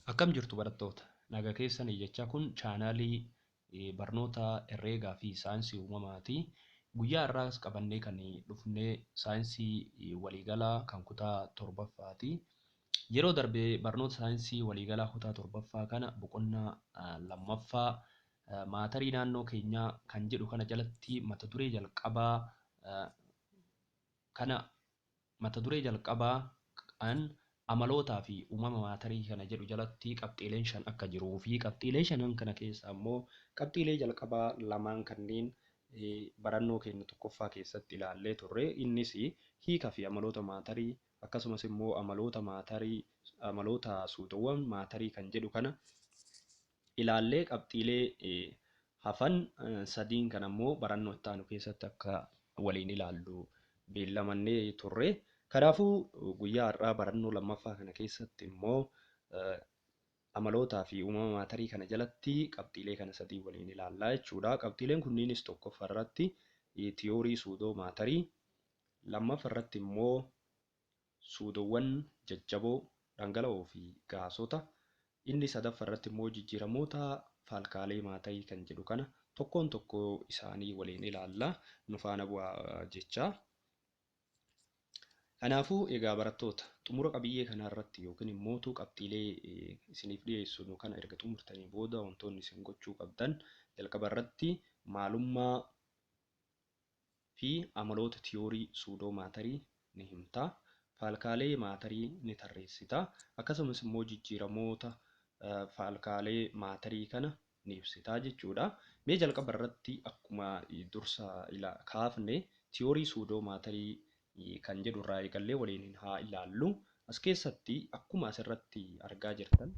Akkam jirtu barattoota? Nagaa keessanii jecha kun chaanaalii barnoota herreegaa fi saayinsii uumamaati. Guyyaa har'aas qabannee kan dhufne saayinsii waliigalaa kan kutaa torbaffaati. Yeroo darbe barnoota saayinsii waliigalaa kutaa torbaffaa kana boqonnaa lammaffaa maatarii naannoo keenyaa kan jedhu kana jalatti mata duree jalqabaa kana mata duree jalqabaa kan amalootaa fi uumama maatarii kana jedhu jalatti qabxiileen 5 akka jiruu fi qabxiilee 5 kana keessa ammoo qabxiilee jalqabaa lamaan kanneen barannoo keenya tokkoffaa keessatti ilaallee turre. Innis hiika fi amaloota maatarii akkasumas immoo amaloota maatarii amaloota suutoowwan maatarii kan jedhu kana ilaallee qabxiilee hafan 3 kan ammoo barannoo itti aanu keessatti akka waliin ilaallu beellamannee turre. Kanaafuu guyyaa har'aa barannoo lammaffaa kana keessatti immoo amalootaa fi uumama maatarii kana jalatti qabxiilee kana 3 waliin ilaallaa jechuudha. Qabxiileen kunniinis tokkoffaa irratti tiyoorii suudoo maatarii, lammaffaa irratti immoo suudoowwan jajjaboo, dhangala'oo fi gaasota, inni sadaffaa irratti immoo jijjiiramoota faalkaalee maatarii kan jedhu kana tokkoon tokkoo isaanii waliin ilaalla. Nu faana bu'aa jecha. Kanaafuu egaa barattoota xumura qabiyyee kanaa irratti yookiin immoo qabxiilee isiniif dhiyeessinu kana erga xumurtanii booda wantoonni isin gochuu qabdan jalqaba irratti maalummaa fi amaloota tiyoorii suudoo maatarii ni himta. Faalkaalee maatarii ni tarreessita. Akkasumas immoo jijjiiramoota faalkaalee maatarii kana ni ibsita jechuudha. Mee jalqaba irratti akkuma dursa kaafne tiyoorii suudoo maatarii kan jedhu irraa eegallee waliin haa ilaallu. As keessatti akkuma asirratti argaa jirtan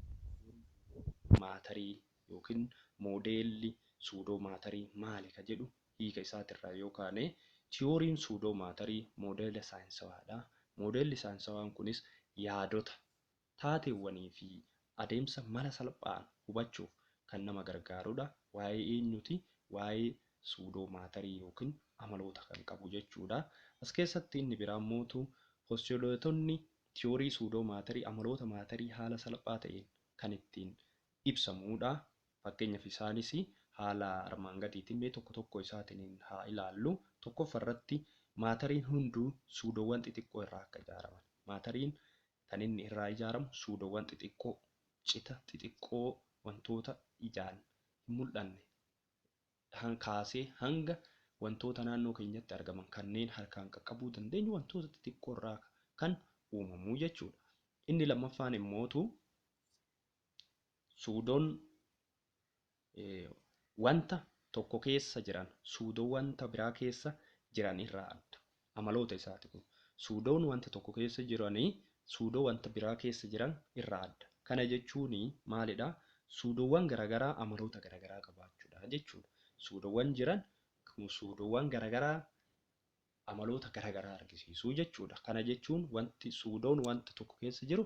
maatarii yookiin moodeelli suudoo maatarii maali ka jedhu hiika isaatirraa yoo kaane tiyooriin suudoo maatarii moodeela saayinsawaadha. Moodeelli saayinsawaan kunis yaadota, taateewwanii fi adeemsa mala salphaan hubachuuf kan nama gargaarudha. Waa'ee eenyuti? Waa'ee suudoo maatarii yookiin amaloota kan qabu jechuudha. As keessatti inni biraan mootu postuleetonni tiyoorii suudoo maatarii amaloota maatarii haala salphaa ta'een kan ittiin ibsamudha. Fakkeenyaaf isaanis haala armaan gadiitiin mee tokko tokko isaatiin haa ilaallu. Tokkoffaa irratti maatariin hunduu suudoowwan xixiqqoo irraa akka ijaaraman. Maatariin kan inni irraa ijaaramu suudoowwan xixiqqoo, cita xixiqqoo wantoota ijaan hin mul'anne kaasee hanga wantoota naannoo keenyatti argaman kanneen harkaan qaqqabuu dandeenyu wantoota xixiqqoo irraa kan uumamu jechuudha. Inni lammaffaan immootu suudoon wanta tokko keessa jiran suudoo wanta biraa keessa jiran irraa adda. Amaloota isaati kun. Suudoon wanta tokko keessa jiranii suudoo wanta biraa keessa jiran irraa adda. Kana jechuun maalidha? Suudoowwan garaagaraa amaloota garaagaraa qabaachuudha jechuudha. Suudoowwan jiran suudoowwan garaagaraa amaloota garaagaraa argisiisuu jechuudha. Kana jechuun wanti suudoon wanta tokko keessa jiru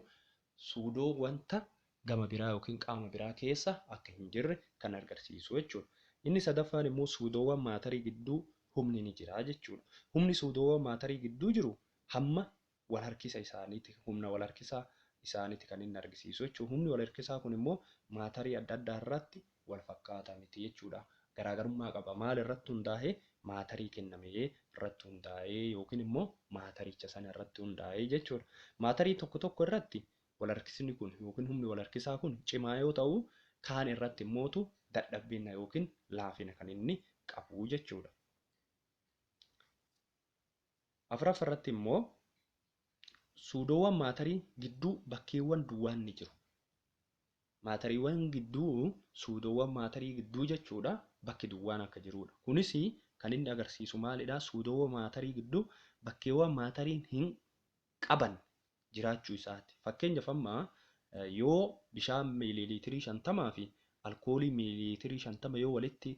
suudoo wanta gama biraa yookiin qaama biraa keessa akka hin jirre kan agarsiisu jechuudha. Inni sadaffaan immoo suudoowwan maatarii gidduu humni ni jira jechuudha. Humni suudoowwan maatarii gidduu jiru hamma wal harkisa isaaniiti. Humna wal harkisaa isaaniiti kan inni argisiisu jechuudha. Humni wal harkisaa kun immoo maatarii adda addaa irratti wal fakkaataa miti jechuudha. Garaagarummaa qaba. Maal irratti hundaa'ee? Maatarii kenname irratti hundaa'ee yookiin immoo maataricha sana irratti hundaa'ee jechuudha. Maatarii tokko tokko irratti wal harkisni kun yookiin humni wal harkisaa kun cimaa yoo ta'u, kaan irratti immootu dadhabina yookiin laafina kan inni qabu jechuudha. Afuraffaa irratti immoo suudoowwan maatarii gidduu bakkeewwan duwwaan ni jiru. Maatariiwwan gidduu suudoowwan maatarii gidduu jechuudha bakki duwwaan akka jirudha. Kunis kan inni agarsiisu maalidha? Suudoowwan maatarii gidduu bakkeewwan maatariin hin qaban jiraachuu isaati. Fakkeenyaaf amma yoo bishaan miiliiliitirii 50 fi alkoolii miiliiliitirii 50 yoo walitti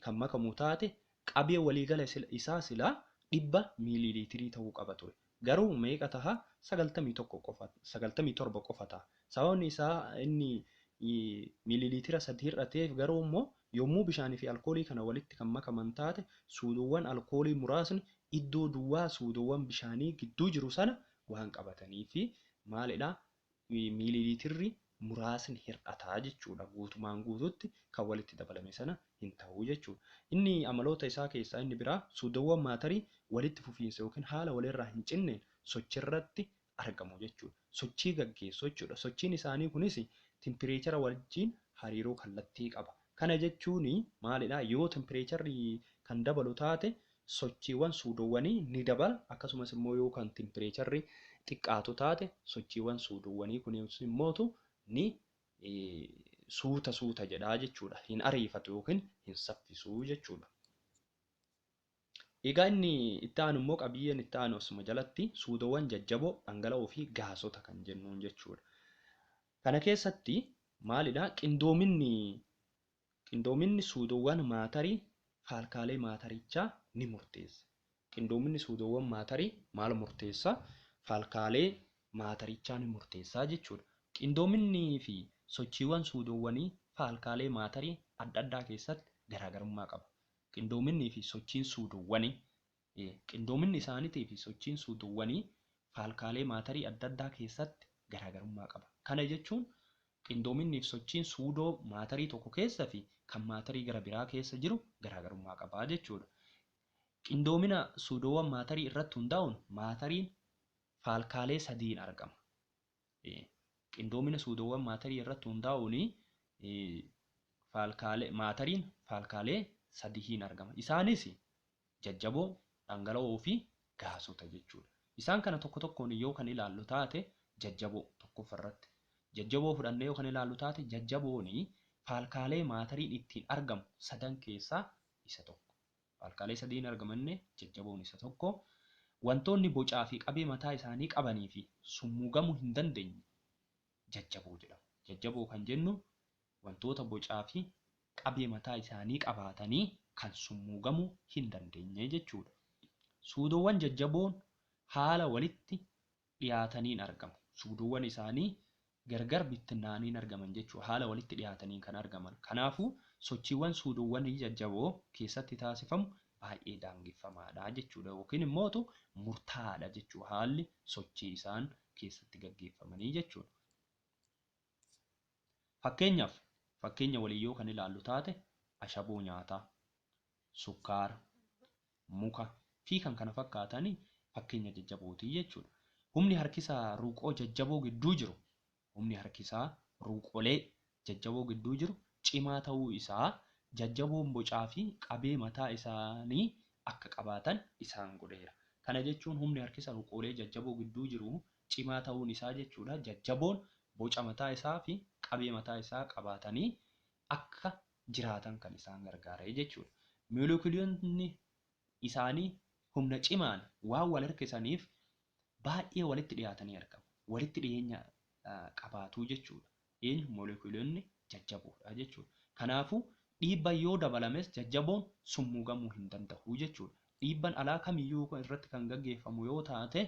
kan makamu taate qabee waliigala isaa silaa 100 miiliiliitirii ta'uu qaba ture. Garuu meeqa taha? 91 qofa, 97 qofa ta'a. Sababni isaa inni miiliiliitira 3 hir'ateef garuu immoo yommuu bishaanii fi alkoolii kana walitti kan makaman taate suudoowwan alkoolii muraasni iddoo duwwaa suudoowwan bishaanii gidduu jiru sana waan qabatanii fi maalidha? Miiliiliitirri muraasni hir'ataa jechuudha. Guutumaan guututti kan walitti dabalame sana hin ta'u jechuudha. Inni amaloota isaa keessaa inni biraa suudoowwan maatarii walitti fufiinsa yookiin haala walirraa hin cinneen sochiirratti argamu jechuudha. Sochii gaggeessu jechuudha. Sochiin isaanii kunis tempireechara wajjin hariiroo kallattii qaba. Kana jechuun maalidhaa? Yoo tempireecharri kan dabalu taate sochiiwwan suudoowwanii ni dabala. Akkasumas immoo yoo kan tempireecharri xiqqaatu taate sochiiwwan suudoowwanii kunis immootu ni suuta suuta jedhaa jechuudha. Hin ariifatu yookiin hin saffisu jechuudha. Egaa inni itti aanu immoo qabiyyeen itti aanu asuma jalatti suudoowwan jajjaboo, dhangala'oo fi gaasota kan jennuun jechuudha. Kana keessatti maalidhaa? Qindoominni suudoowwan maatarii faalkaalee maatarichaa ni murteessa. Qindoominni suudoowwan maatarii maal murteessa? Faalkaalee maatarichaa ni murteessaa jechuudha. Qindoominnii fi sochiiwwan suudoowwanii faalkaalee maatarii adda addaa keessatti garaagarummaa qaba. Qindoominnii fi sochiin suudoowwanii qindoominni isaaniitii fi sochiin suudoowwanii faalkaalee maatarii adda addaa keessatti garaagarummaa qaba. Kana jechuun qindoominnii fi sochiin suudoo maatarii tokko keessa fi kan maatarii gara biraa keessa jiru garaagarummaa qaba jechuudha. Qindoomina suudoowwan maatarii irratti hundaa'uun maatariin faalkaalee sadiin argama. Qindoomina suudoowwan maatarii irratti hundaa'uun maatariin faalkaalee sadiin argama. Isaanis jajjaboo, dhangala'oo fi gaasota jechuudha. Isaan kana tokko tokkoon yoo kan ilaallu taate jajjaboo tokkoffaa irratti. Jajjaboo fudhannee yoo kan ilaallu taate jajjaboon faalkaalee maatariin ittiin argamu sadan keessaa isa tokko. Faalkaalee sadiin argamanne jajjaboon isa tokko. Wantoonni bocaa fi qabee mataa isaanii qabanii fi summuugamuu hin dandeenye jajjaboo jedhamu. Jajjaboo kan jennu wantoota bocaa fi qabee mataa isaanii qabaatanii kan summuugamuu hin dandeenye jechuudha. Suudoowwan jajjaboon haala walitti dhiyaataniin argamu. Suudoowwan isaanii gargar bittinnaa'anii argaman jechuudha. Haala walitti dhiyaataniin kan argaman. Kanaafuu sochiiwwan suudoowwan jajjaboo keessatti taasifamu baay'ee daangeffamaadha jechuudha. Yookiin immoo murtaa'aadha jechuudha haalli sochii isaan keessatti gaggeeffamanii jechuudha. Fakkeenyaaf fakkeenya walii yoo kan ilaallu taate ashaboo nyaataa, sukkaara, muka fi kan kana fakkaatan fakkeenya jajjabootii jechuudha. Humni harkisaa ruuqoo jajjaboo gidduu jiru humni harkisaa ruuqolee jajjaboo gidduu jiru cimaa ta'uu isaa jajjaboon bocaa fi qabee mataa isaanii akka qabaatan isaan godheera. Kana jechuun humni harkisa ruuqolee jajjaboo gidduu jiru cimaa ta'uun isaa jechuudha. Jajjaboon boca mataa isaa fi qabee mataa isaa qabaatanii akka jiraatan kan isaan gargaare jechuudha. Moolekuloonni isaanii humna cimaan waan wal harkisaniif baay'ee walitti dhiyaatanii argamu. Walitti dhiyeenya qabaatu jechuudha. Eenyu moolekuloonni jajjaboodha jechuudha. Kanaafuu dhiibban yoo dabalames jajjaboon summuugamuu hin danda'u jechuudha. Dhiibban alaa kamiyyuu irratti kan gaggeeffamu yoo taate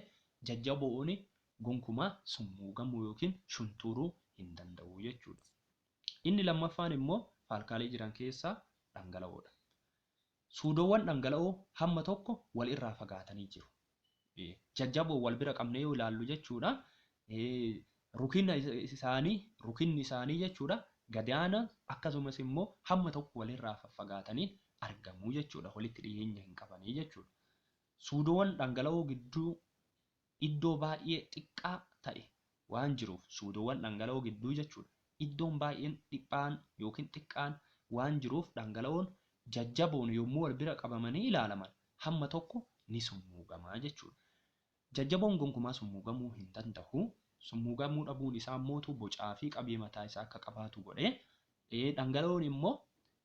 jajjaboon gonkumaa summuugamuu yookiin shuntuuruu hin danda'u jechuudha. Inni lammaffaan immoo faalkaalee jiran keessaa dhangala'oodha. Suudoowwan dhangala'oo hamma tokko wal irraa fagaatanii jiru. Jajjaboo wal bira qabnee yoo ilaallu jechuudha. Rukinni isaanii jechuudha gadaana akkasumas immoo hamma tokko walirraa faffagaatanii argamu jechuudha. Walitti dhiyeenya hin qabanii jechuudha. Suudoowwan dhangala'oo gidduu iddoo baay'ee xiqqaa ta'e waan jiruuf suudoowwan dhangala'oo gidduu jechuudha. Iddoon baay'een dhiphaan yookiin xiqqaan waan jiruuf dhangala'oon jajjaboon yommuu wal bira qabamanii ilaalaman hamma tokko ni summuugamaa jechuudha. Jajjaboon gonkumaa summuugamuu hin danda'u. Summuugamuu dhabuun isaa immoo bocaa fi qabee mataa isaa akka qabaatu godhee dhangala'oon immoo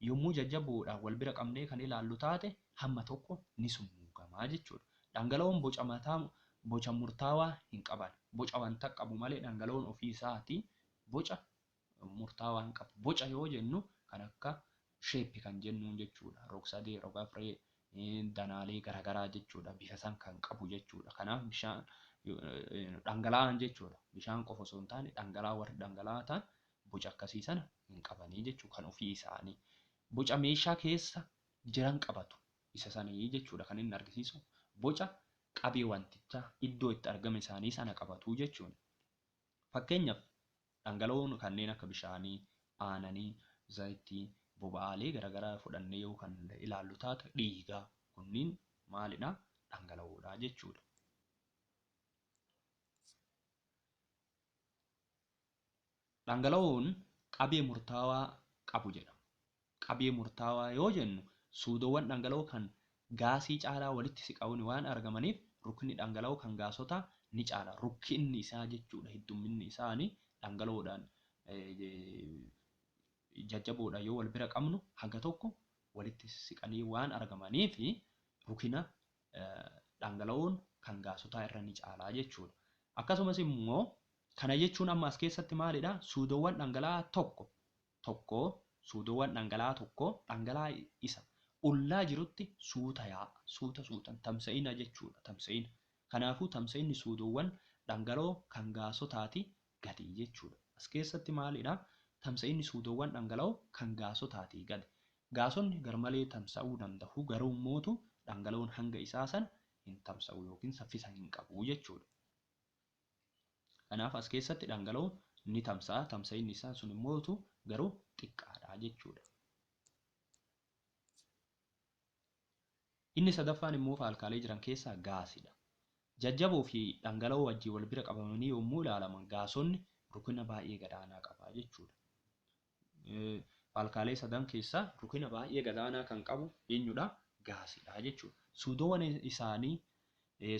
yommuu jajjaboodhaan wal bira qabnee kan ilaallu taate hamma tokko ni summuugamaa jechuudha. Dhangala'oon boca mataa boca murtaawaa hin qaban. Boca wanta qabu malee dhangala'oon ofii isaatii boca murtaawaa hin qabu. Boca yoo jennu kan akka sheeppi kan jennuun jechuudha. Rog-sadee, rog-afree, danaalee garaagaraa jechuudha. Bifa san kan qabu jechuudha. Kanaaf bishaan dhangala'aan jechuudha. Bishaan qofa osoo hin taane dhangala'aa warri dhangala'aa ta'an boca akkasii sana hin qabanii jechuudha kan ofii isaanii. Boca meeshaa keessa jiran qabatu isa sanii jechuudha kan inni argisiisu. Boca qabee wantichaa iddoo itti argama isaanii sana qabatu jechuudha. Fakkeenyaaf Dhangala'oon kanneen akka bishaanii, aananii, zayitii, boba'aalee garaagaraa fudhannee yoo kan ilaallu taate dhiigaa kunniin maalidha? Dhangala'oodha jechuudha. Dhangala'oon qabee murtaawaa qabu jedha. Qabee murtaawaa yoo jennu suudoowwan dhangala'oo kan gaasii caalaa walitti siqamuun waan argamaniif rukkinni dhangala'oo kan gaasotaa ni caala. Rukkinni isaa jechuudha heddumminni isaanii dhangala'oodhaan jajjaboodhaan yoo wal bira qabnu haga tokko walitti siqanii waan argamaniif rukkina dhangala'oon kan gaasotaa irra ni caalaa jechuudha. Akkasumas immoo kana jechuun amma as keessatti maalidha? Suudoowwan dhangala'aa tokko suudoowwan dhangala'aa tokko dhangala'aa isa ollaa jirutti suuta yaa'a. Suuta suutaan tamsa'ina jechuudha. Tamsa'ina. Kanaafuu tamsa'inni suudoowwan dhangala'oo kan gaasotaati gadi jechuudha. As keessatti maalidha? Tamsa'inni suudoowwan dhangala'oo kan gaasotaati gadi. Gaasonni garmalee tamsa'uu danda'u garuu immootu dhangala'oon hanga isaa sana hin tamsa'u yookiin saffisa hin qabu jechuudha. Kanaaf as keessatti dhangala'oon ni tamsa'a. Tamsa'inni isaa sun immootu garuu xiqqaadha jechuudha. Inni sadaffaan immoo faalkaalee jiran keessaa gaasidha. Jajjaboo fi dhangala'oo wajjin wal bira qabamanii yommuu ilaalaman gaasonni rukkina baay'ee gadaanaa qaba jechuudha. Faalkaalee sadan keessaa rukkina baay'ee gadaanaa kan qabu eenyudha? Gaasidha jechuudha.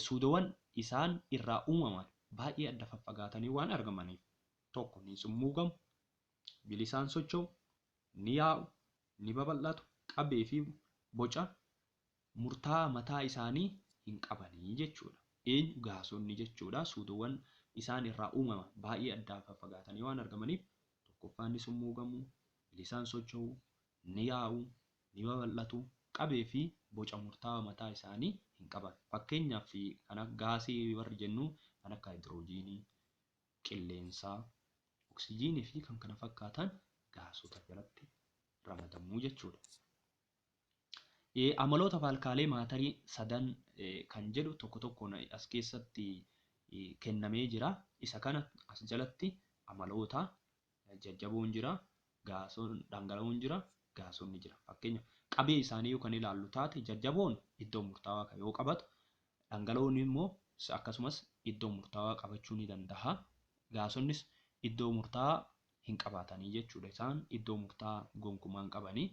Suudoowwan isaan irraa uumaman baay'ee adda faffagaatanii waan argamaniif tokko ni summuugamu, bilisaan socho'u, ni yaa'u, ni babal'atu, qabee fi boca murtaa'aa mataa isaanii hin qabanii jechuudha. Eenyu? Gaasonni jechuudha. Suudoowwan isaan irraa uumaman baay'ee addaan faffagaatanii waan argamaniif tokkoffaan ni summuugamu, bilisaan socho'u, ni yaa'u, ni babal'atu, qabee fi boca murtaa'aa mataa isaanii hin qaban. Fakkeenyaaf kan akka gaasii warri jennu kan akka haayidroojiinii, qilleensaa, oksijiinii fi kan kana fakkaatan gaasota jalatti ramadamuu jechuudha. Amaloota faalkaalee maatarii sadan kan jedhu tokko tokkoon as keessatti kennamee jira. Isa kana as jalatti amaloota jajjaboon jira, gaasoon dhangala'oon jira, gaasonni jira. Fakkeenyaaf qabee isaanii yoo kan ilaallu taate jajjaboon iddoo murtaawaa kan yoo qabatu, dhangala'oon immoo akkasumas iddoo murtaawaa qabachuu ni danda'a. Gaasonnis iddoo murtaawaa hin qabaatanii jechuudha. Isaan iddoo murtaawaa gonkumaa hin qabanii.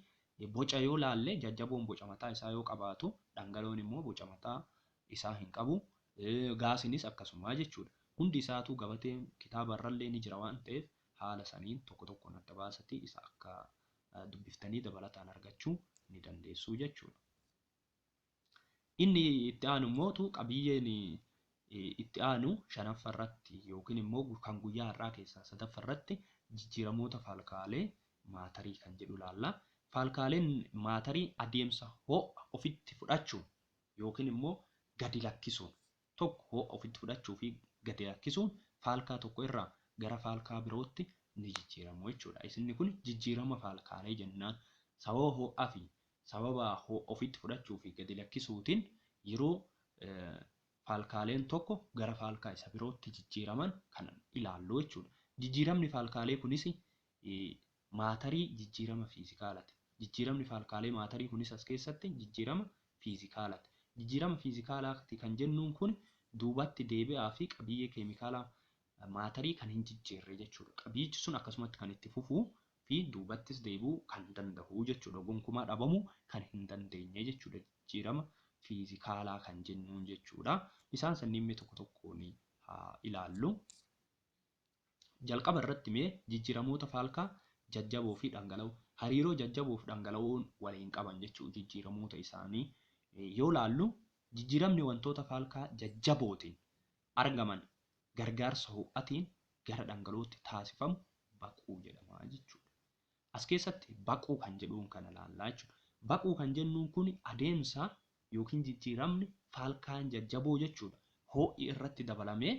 Boca yoo laalle jajjaboon boca mataa isaa yoo qabaatu, dhangala'oon immoo boca mataa isaa hin qabu. Gaasinis akkasuma jechuudha. Hundi isaatu gabatee kitaaba irrallee ni jira waan ta'eef haala saniin tokko tokkoon adda baasatii isa akka dubbiftanii dabalataan argachuu ni dandeessu jechuudha. Inni itti aanu immootu qabiyyeen itti aanu shanaffaa irratti yookiin immoo kan guyyaa har'aa keessaa sadaffaa irratti jijjiiramoota faalkaalee maatarii kan jedhu ilaalla. Faalkaaleen maatarii adeemsa ho'a ofitti fudhachuun yookiin immoo gadi lakkisuun tokko ho'a ofitti fudhachuu fi gadi lakkisuun faalkaa tokko irraa gara faalkaa birootti ni jijjiiramu jechuudha. Isinni kun jijjiirama faalkaalee jennaan sababa ho'aa fi sababa ho'a ofitti fudhachuu fi gadi lakkisuutiin yeroo faalkaaleen tokko gara faalkaa isa birootti jijjiiraman kan ilaallu jechuudha. Jijjiiramni faalkaalee kunis maatarii jijjiirama fiizikaalaati. Jijjiiramni faalkaalee maatarii kunis as keessatti jijjiirama fiizikaalaati. Jijjiirama fiizikaalaati kan jennuun kun duubatti deebi'aa fi qabiyyee keemikaalaa maatarii kan hin jijjiirre jechuudha. Qabiyyichi sun akkasumatti kan itti fufuu fi duubattis deebi'uu kan danda'u jechuudha. Gonkumaa dhabamuu kan hin dandeenye jechuudha. Jijjiirama fiizikaalaa kan jennuun jechuudha. Isaan sanniin mee tokko tokkoon haa ilaallu. Jalqaba irratti mee jijjiiramoota faalkaa jajjaboo fi dhangala'oo hariiroo jajjaboo fi dhangala'oon waliin qaban jechuudha. Jijjiiramoota isaanii yoo laallu jijjiiramni wantoota faalkaa jajjabootiin argaman gargaarsa ho'atiin gara dhangala'ootti taasifamu baquu jedhama jechuudha. As keessatti baquu kan jedhuun kana laallaa jechuudha. Baquu kan jennuun kun adeemsa yookiin jijjiiramni faalkaan jajjaboo jechuudha. Ho'i irratti dabalamee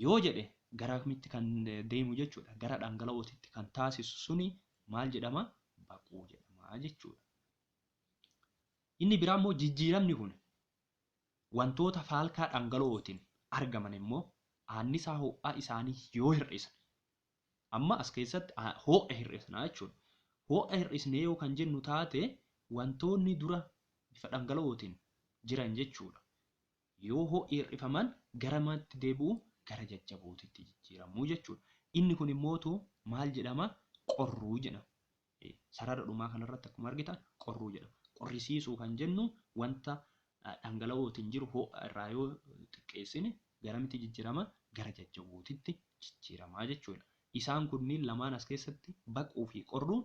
yoo jedhe gara kamitti kan deemu jechuudha. Gara dhangala'ootitti kan taasisu suni maal jedhama? Baquu jedhama jechuudha. Inni biraa immoo jijjiiramni kun wantoota faalkaa dhangala'ootiin argaman immoo annisaa ho'aa isaanii yoo hir'isan Amma as keessatti ho'a hir'isnaa jechuudha. Ho'a hir'isnee yoo kan jennu taate wantoonni dura bifa dhangala'ootiin jiran jechuudha. Yoo ho'i hir'ifaman gara maalitti deebi'u? Gara jajjabootitti jijjiiramuu jechuudha. Inni kun immootu maal jedhama? Qorruu jedhama. Sarara dhumaa kanarratti akkuma argitan qorruu jedhama. Qorrisiisuu kan jennu wanta dhangala'ootiin jiru ho'a irraa yoo xiqqeessine garamitti jijjiirama? Gara jajjabootitti jijjiiramaa jechuudha. Isaan kunniin lamaan as keessatti baquu fi qorruun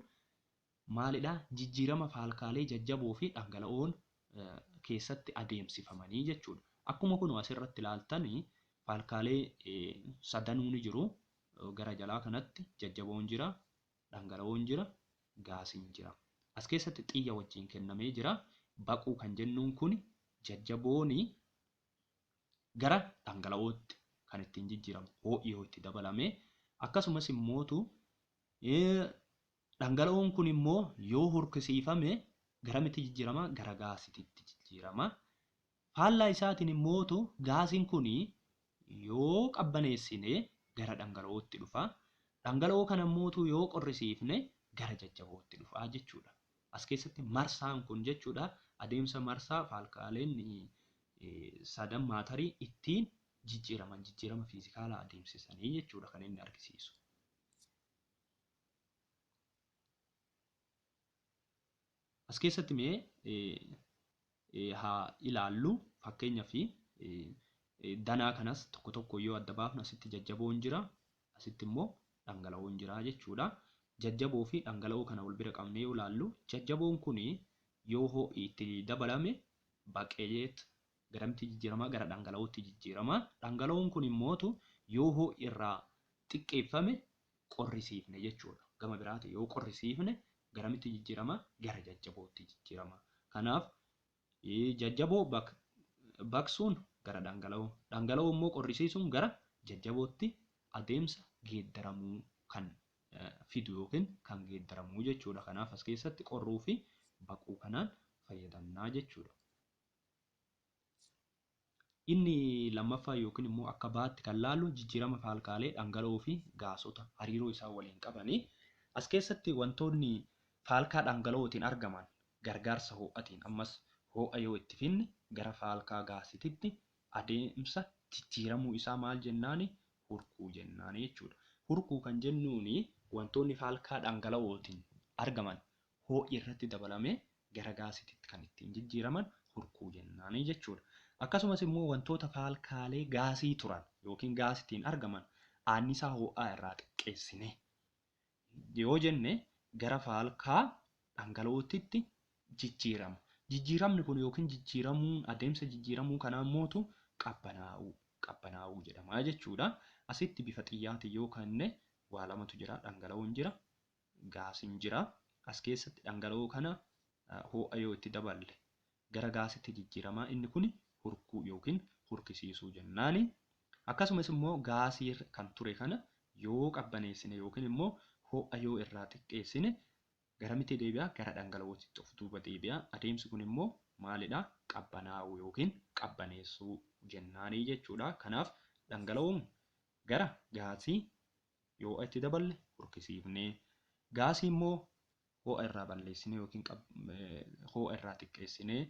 maalidhaa? Jijjiirama faalkaalee jajjaboo fi dhangala'oon keessatti adeemsifamanii jechuudha. Akkuma kun asirratti ilaaltanii faalkaalee sadanuu ni jiru. Gara jalaa kanatti jajjaboon jira, dhangala'oon jira, gaasiin jira. As keessatti xiyya wajjin kennamee jira. Baquu kan jennuun kun jajjaboon gara dhangala'ootti kan ittiin jijjiiramu ho'i yoo itti dabalame, akkasumas immootu dhangala'oon kun immoo yoo hurkisiifame garamitti jijjiirama? Gara gaasiitti jijjiirama. Faallaa isaatiin immootu gaasiin kun yoo qabbaneessine gara dhangala'ootti dhufa. Dhangala'oo kana immootu yoo qorrisiifne gara jajjabootti dhufa jechuudha. As keessatti marsaan kun jechuudha adeemsa marsaa faalkaaleen sadan maatarii ittiin jijjiiraman jijjiirama fiizikaalaa adeemsisanii jechuudha kan inni argisiisu. As keessatti mee haa ilaallu fakkeenyaaf danaa kanas tokko tokko yoo adda baafnu asitti jajjaboon jira, asitti immoo dhangala'oon jira jechuudha. Jajjaboo fi dhangala'oo kana wal bira qabnee yoo ilaallu jajjaboon kun yoo ho'i itti dabalame baqeet garamitti jijjiirama? Gara dhangala'ootti jijjiirama. Dhangala'oon kun immootu yoo ho'i irraa xiqqeeffame qorrisiifne jechuudha. Gama biraatiin yoo qorrisiifne garamitti jijjiirama? Gara jajjabootti jijjiirama. Kanaaf jajjaboo baqsuun gara dhangala'oo, dhangala'oo immoo qorrisiisuun gara jajjabootti adeemsa geeddaramuu kan fidu yookiin kan geeddaramuu jechuudha. Kanaaf as keessatti qorruu fi baquu kanaan fayyadamnaa jechuudha. Inni lammaffaa yookiin immoo akka baatti kan laallu jijjiirama faalkaalee dhangala'oo fi gaasota hariiroo isaan waliin qabanii. As keessatti wantoonni faalkaa dhangala'ootiin argaman gargaarsa ho'atiin ammas ho'a yoo itti finne gara faalkaa gaasititti adeemsa jijjiiramuu isaa maal jennaani? Hurkuu jennaani jechuudha. Hurkuu kan jennuuni wantoonni faalkaa dhangala'ootiin argaman ho'i irratti dabalamee gara gaasititti kan ittiin jijjiiraman hurkuu jennaani jechuudha. Akkasumas immoo wantoota faalkaalee gaasii turan yookiin gaasitiin argaman annisaa ho'aa irraa xiqqeessine yoo jenne gara faalkaa dhangala'ootitti jijjiirama. Jijjiiramni kun yookiin jijjiiramuun adeemsa jijjiiramuu kanaa immootu qabbanaa'uu jedhama jechuudha. Asitti bifa xiyyaatiin yoo kenne waa lamatu jira, dhangala'oon jira, gaasiin jira. As keessatti dhangala'oo kana ho'a yoo itti daballe gara gaasitti jijjiirama. Inni kun hurkuu yookiin hurkisiisuu jennaani. Akkasumas immoo gaasii kan ture kana yoo qabbaneessine yookiin immoo ho'a yoo irraa xiqqeessine garamitti deebi'a? Gara dhangala'ootti of duuba deebi'a. Adeemsi kun immoo maalidha? Qabbanaa'uu yookiin qabbaneessuu jennaanii jechuudha. Kanaaf dhangala'oon gara gaasii yoo itti daballe hurkisiifnee, gaasii immoo ho'a irraa balleessine yookiin ho'a irraa xiqqeessinee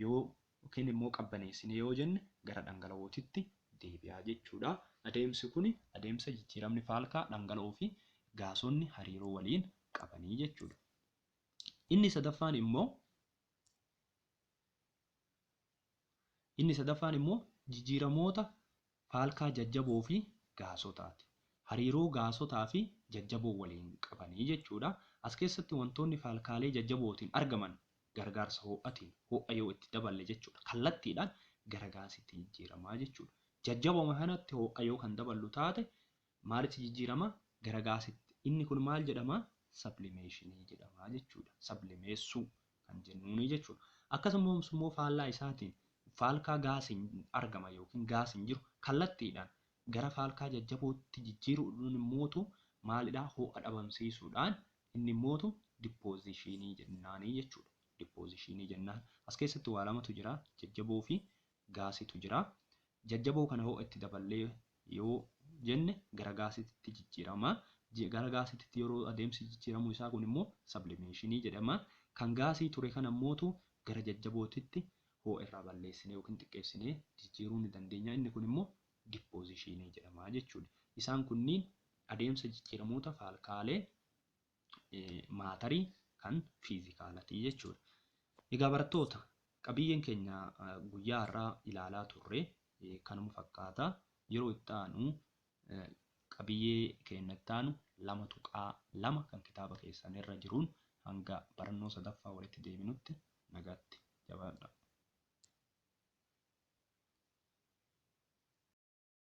yookiin immoo qabbaneessine yoo jenne gara dhangala'ootitti deebi'a jechuudha. Adeemsi kun adeemsa jijjiiramni faalkaa dhangala'oo fi gaasonni hariiroo waliin qabanii jechuudha. Inni sadaffaan immoo jijjiiramoota faalkaa jajjaboo fi gaasotaati. Hariiroo gaasotaa fi jajjaboo waliin qabanii jechuudha. As keessatti wantoonni faalkaalee jajjabootiin argaman gargaarsa ho'atiin ho'a yoo itti daballe jechuudha. Kallattiidhaan gara gaasiitti jijjiiramaa jechuudha. Jajjaboo kanatti ho'a yoo kan daballu taate maalitti jijjiirama? Gara gaasiitti. Inni kun maal jedhama? Sablimeeshinii jedhama jechuudha. Sablimeessuu kan jennuuni jechuudha. Akkasumas immoo faallaa isaatiin faalkaa gaasiin argama yookiin gaasiin jiru kallattiidhaan gara faalkaa jajjabootti jijjiiruudhaan immootu maalidhaa? Ho'a dhabamsiisuudhaan inni immootu dippoozishinii jennaanii jechuudha. Dippoozishinii jennaan. As keessatti waa lamatu jira, jajjaboo fi gaasiitu jira. Jajjaboo kana ho'a itti daballee yoo jenne gara gaasiitti jijjiirama. Gara gaasiitti yeroo adeemsi jijjiiramuu isaa kun immoo sublimationii jedhama. Kan gaasii ture kana immootu gara jajjabootitti ho'a irraa balleessinee yookiin xiqqeessinee jijjiiruu ni dandeenya. Inni kun immoo depositionii jedhama jechuudha. Isaan kunniin adeemsa jijjiiramoota faalkaalee maatarii kan fiizikaalatii jechuudha. Egaa barattoota, qabiyyeen keenya guyyaa har'aa ilaalaa turre kanuma fakkaata. Yeroo itti aanu qabiyyee keenya itti aanu 2.2 kan kitaaba keessan irra jiruun hanga barannoo sadaffaa walitti deebinutti nagaatti, jabaadhaa.